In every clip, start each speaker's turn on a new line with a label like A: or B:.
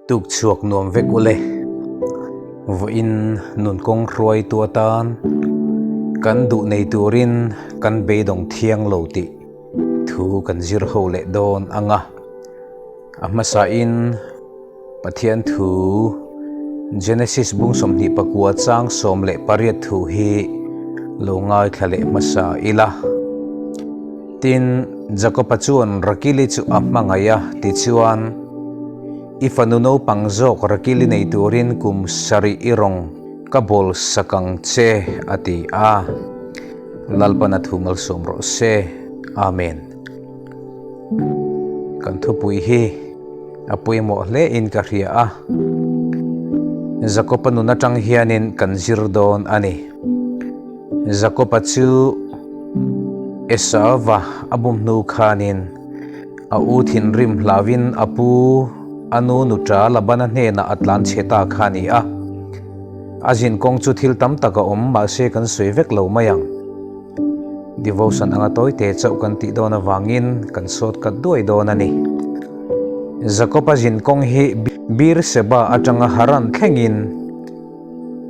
A: Tuk chhuak nuam vek ule. Vawiin nun kawng hruaitu atan kan duh nei turin kan beidawng thiang lo tih thu kan zir ho leh dawn ang a. A hmasain Pathian thu Genesis bung 29 chang 18 thu hi lo ngaithla leh hmasa ila. Tin, Jakoba chuan Rakili chu a hmangaih a, tichuan, I fanu naupang zawk Rakili nei turin kum sarih i rawng ka bawl sak ang che, a ti a. Lalpan a thu malsawm rawh se. Amen. Kan thupui hi a pawimawh hle in ka hria a, Jakoba nun atang hianin kan zir dawn a ni. Jakoba chu Esauva a bum hnu khanin a u thinrim hlauin a pu a nu nuṭa Labana hnenah a tlan chhe ta kha a ni a. A zin kawng chu thil tam tak a awm, mahse kan sawi vek lo mai ang. Devotion anga tawite chauh kan tih dawn avangin kan sawt kat duai dawn a ni. Jakoba zin kawng hi Beer-seba atanga Haran thlengin,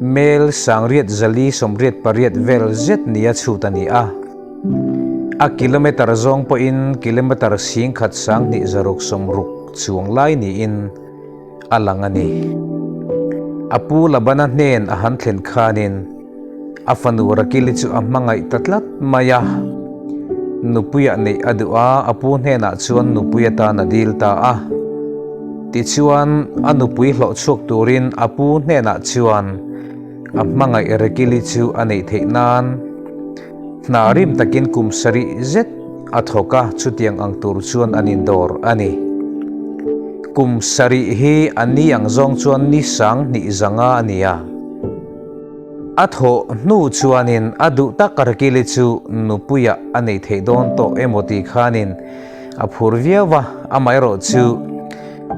A: Mel sangriat zali 88 vel zet nia chhut a ni a. A kilometer zawng pawhin kilometer 10,000 sang hnih zaruk sawmruk chuang lai niin a lang a ni. A pu Labana hnen a han thlen khanin a fanu Rakili chu a hmangaih ta tlat mai a. Nupuiah neih a duh a, a pu hnenah chuan nupui atan a dil ta a. Tichuan, a nupui hlawh chhuak turin a pu hnenah chuan a hmangaih Rekili chu a neih theih nan hna rim takin kum sarih zet a thawk a, chutiang ang tur chuan an indawr a ni. Kum sarih hi a ni ang zawng chuan ni sang hnih zanga a ni a. A thawh hnu chuanin a duh tak Rakili chu nupuiah a neih theih dawn tawh emaw tih khanin a phur viau a, amaherawh chu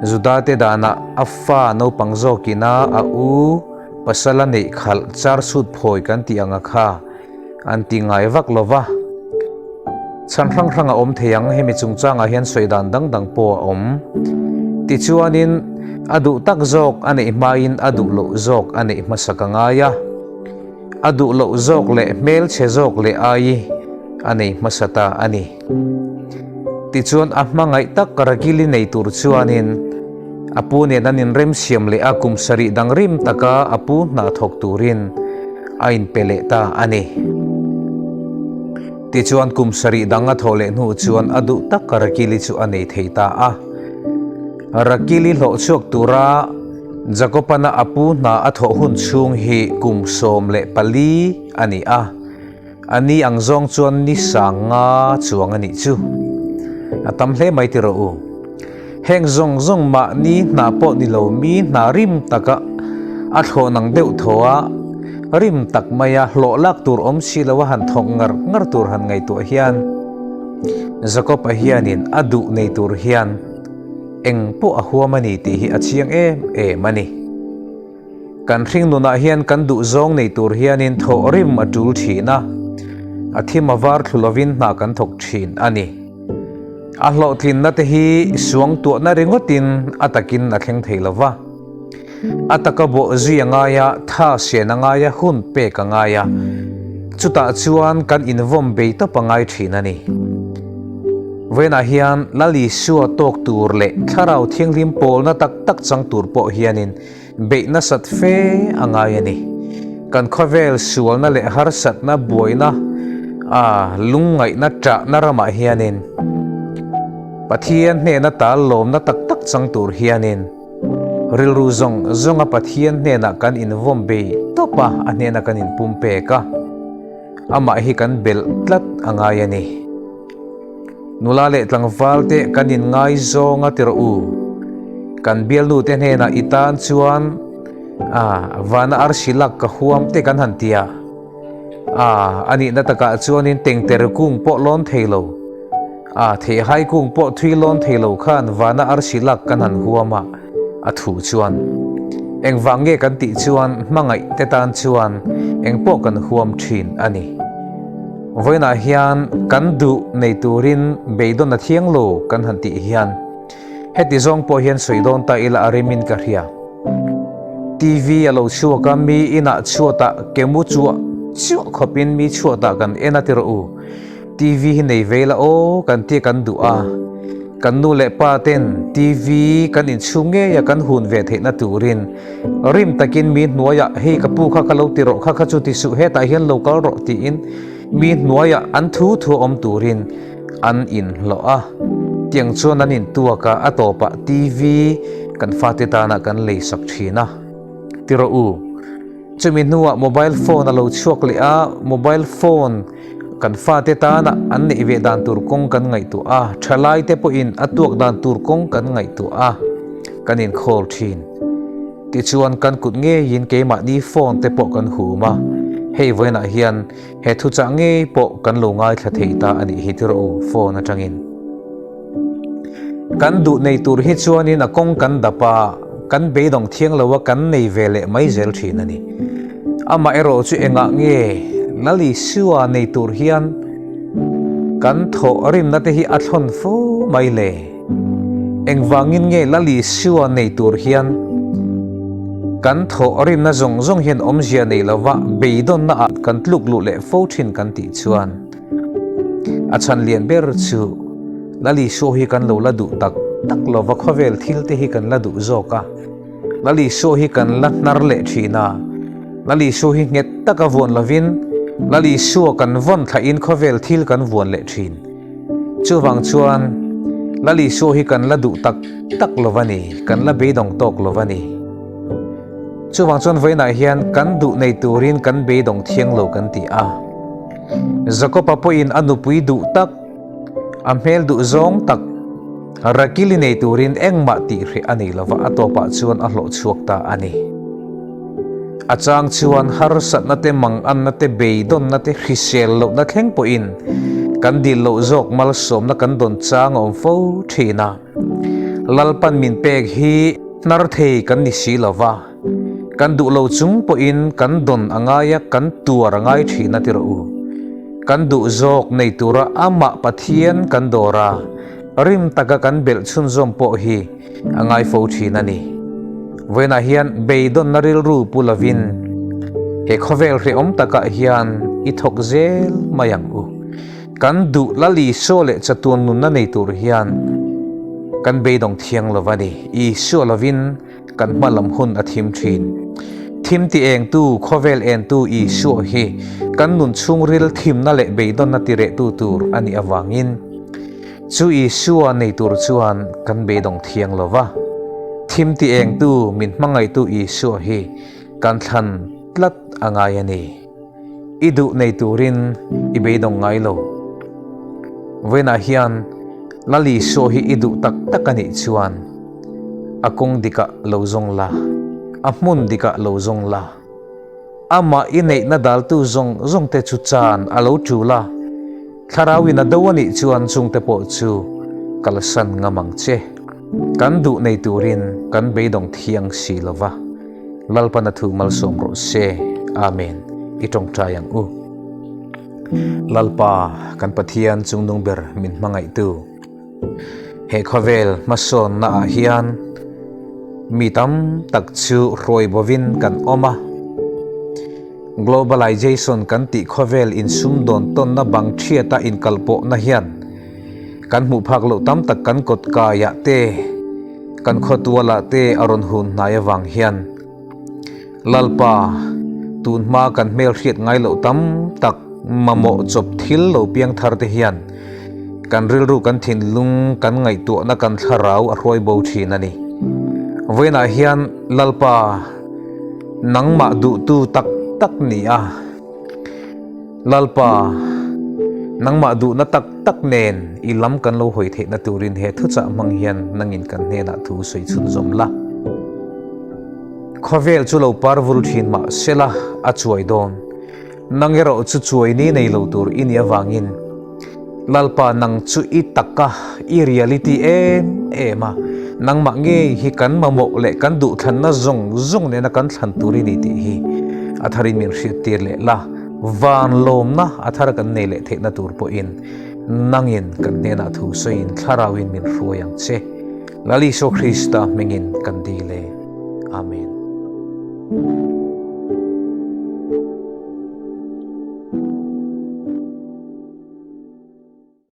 A: Judate danah a fa naupang zawkina a u pasal a neih khalh char sut phawi kan tih anga kha an ti ngai vak lo va. Chhan hrang hrang a awm thei ang, hemi chungchangah hian sawi dan dang dang pawh a awm. Tichuanin, a duh tak zawk a neih hmain a duh loh zawk a neih hmasak a ngai a. A duh loh zawk leh hmelchhe zawk leh ai a nei hmasa ta a ni. Tichuan, a hmangaih tak Rakili nei tur chuanin a pu nen an inremsiam leh a kum sarih dang rim taka a pu hna thawk turin a inpe leh ta a ni. Tichuan kum sarih dang a thawh leh hnu chuan a duh tak Rakili chu a nei thei ta a. Rakili hlawh chhuak tura Jakobana a pu hna a thawh hun chhung hi kum 14 a ni a. A ni ang zawng chuan ni sang nga chuang a nih chu. A tam hle mai ti rawh u. Heng zawng zawng mahni hna pawh ni lo mi hna rim taka a thlawh nang deuh thaw a, rim tak maia hlawh lak tur awm si lo a han thawk ngar ngar tur han ngaihtuah hian Jakob-a hianin a duh nei tur hian eng pawh a huam a ni tih hi a chiang em em a ni. Kan hring nunah hian kan duh zawng nei tur hianin thawh rim a tul thin a, a thim a var thlu lovin hna kan thawk thin a ni. A hlawhtlinna te hi suangtuahna ringawtin a takin a thleng thei lo va. A taka bawh zui a ngai a, tha sian a ngai a, hun pek a ngai a. Chutah chuan kan invawm bei tawp a ngai thin a ni. Vawiinah hian Lal Isua tawk tur leh Thlarau Thianghlim pawlna tak tak chang tur pawh hianin beih nasat fe a ngai a ni. Kan khawvel sualna leh harsatna buaina a lungngaihna ṭahna ramah hianin Pathian hnena tal lawmna tak tak chang tur hianin rilru zawng zawnga Pathian hnenah kan invawm bei tawp a, a hnena kan inpumpek a, amah hi kan belh tlat a ngai a ni. Nula leh tlangval te kan in ngaizawng a ti rawh u. Kan bialnu te hnenah i tan chuan a vana arsi lak ka huam te kan han ti a. A a nihna takah chuanin tengter kung pawh lawn thei lo, a theihai kung pawh thui lawn thei lo khan vana arsi lak kan han huam a, a thu chuan engvang nge kan tih chuan hmangaih te tan chuan engpawh kan huam thin a ni. Vawiinah hian kan duh nei turin beidawn a thiang lo kan han tih hian. Heti zawng pawh hian sawi dawn ta ila a rimin ka hria. TV a lo chhuak a, mi inah chhuatah ke mu chuah chuah khawpin mi chhuatah kan en a ti rawh u. TV hi nei ve ila aw kan tia kan duh a. Kan nu leh pa ten TV kan inchhung ngei a kan hun ve theihna turin rim takin mi hnuaiah hei ka pu kha ka lo ti rawh kha kha chu ti suh hetah hian lo kal rawh tiin mi hnuaiah an thu thu awm turin an inhlawh a, tiang chuan an intuak a, a tawpah TV kan fate tana kan lei sak thin a, ti rawh u. Chumi hnuah mobile phone a lo chhuak leh a, mobile phone kan fate tana an neih ve dan tur kawng kan ngaihtuah a, thalai te pawhin a tuak dan tur kawng kan ngaihtuah a, kan inkhawl thin. Tichuan kan kut ngeiin keimahni phone te pawh kan hum a, hei vawiinah hian He thuchah ngei pawh kan lo ngaithla thei ta a nih hi ti rawh u phone atangin. Kan duh nei tur hi chuanin a kawng kan dap a, kan beidawng thiang lo a kan nei ve leh mai zel thin a ni. Amah erawh chu engah nge Lal Isua nei tur hian kan thawh rimna te hi a thlawn fo mai le? Engvangin nge Lal Isua nei tur hian kan thawh rimna zawng zawng hian awmzia nei lova beidawnna ah kan tluk luh leh fo thin kan tih chuan a chhan lian ber chu Lal Isua hi kan lo la duh tak tak lova khawvel thil te hi kan la duh zawk a, Lal Isua hi kan la hnar leh thin a, Lal Isua hi nghet taka vuan lovin Lal Isua kan vawn thlahin khawvel thil kan vuan leh thin. Chuvang chuan Lal Isua hi kan la duh tak tak lo a ni, kan la beidawng tawk lo a ni. Chuvang chuan vawiinah hian kan duh nei turin kan beidawng thiang lo kan ti a. Jakob-a pawhin a nupui duh tak, a hmel duh zawng tak Rakili nei turin engmah tih hreh a nei lova a tawpah chuan a hlawh chhuak ta a ni. A chang chuan harsatna te, manganna te, beidawnna te, hrisel lohna thleng pawhin kan dil loh zawk malsawmna kan dawn chang a awm fo thin a. Lalpan min pek hi hnar thei kan ni si lo va, kan duh lo chung pawhin kan dawn a ngai a, kan tuar a ngai thin a ti rawh u. Kan duh zawk nei tura amah Pathian kan dawr a, rim taka kan belh chhunzawm pawh hi a ngai fo thin a ni. Vawiinah hian beidawnna rilru pu lovin he khawvel hrehawm takah hian i thawk zel mai ang u. Kan duh Lal Isua leh chatuan nunna nei tur hian kan beidawng thiang lo a ni. Isua lovin kan hma lam hun a thim thin. Thim ti engtu, khawvel entu Isua hi kan nun chhungril thimna leh beidawnna tirehtu tur a nih avangin, Chu Isua nei tur chuan kan beidawng thiang lo va, thim ti engtu min hmangaihtu Isua hi kan thlan tlat a ngai a ni. I duh nei turin i beidawng ngai lo. Vawiinah hian Lal Isua hi i duh tak tak a nih chuan a kawng dikah lo zawng la, a hmun dikah lo zawng la. Amah i neihna daltu zawng zawng te chu chan a lo tul a, Thlarau in a do a nih chuan chungte pawh chu kalsan ngam ang che. Kan duh nei turin kan beidawng thiang si lo va, Lalpan a thu malsawm rawh se. Amen. I tawngtai ang u. Lalpa, kan Pathian chungnung ber min hmangaihtu. He khawvel hmasawnna ah hian mi tam tak chu hruai bovin kan awm a. Globalization kan tih khawvel insumdawn tawnna bang thiata inkalpawhna hian kan hmuh phak loh tam tak kan kawt kaiah te, kan khawtualah te a rawn hun hnai avang hian Lalpa, tun hma kan hmelhriat ngai loh tam tak mamawh chawp thil lo piang thar te hian kan rilru kan thinlung kan ngaihtuahna kan thlarau a hruai bo thin a ni. Vawiinah hian Lalpa, nangmah duhtu tak tak ni a. Lalpa, nangmah duhna tak tak nen i lam kan lo hawi theihna turin he thuchah hmang hian nangin kan hnenah thu sawi chhunzawm la. Khawvel chu lo par vul thin mah sela a chuai dawn. Nang erawh chu chuai ni nei lo tur i nih avangin Lalpa nang chu i taka, i reality em em a, nangmah ngei hi kan mamawh leh kan duhthlanna zawng zawng nena kan thlan tur i ni tih hi a tharin min hriattir leh la, van lawmna a thar kan nei leh theihna tur pawhin nangin kan hnenah thu sawiin Thlarauin min hruai ang che. Lal Isua Krista hmingin kan dil e. Amen.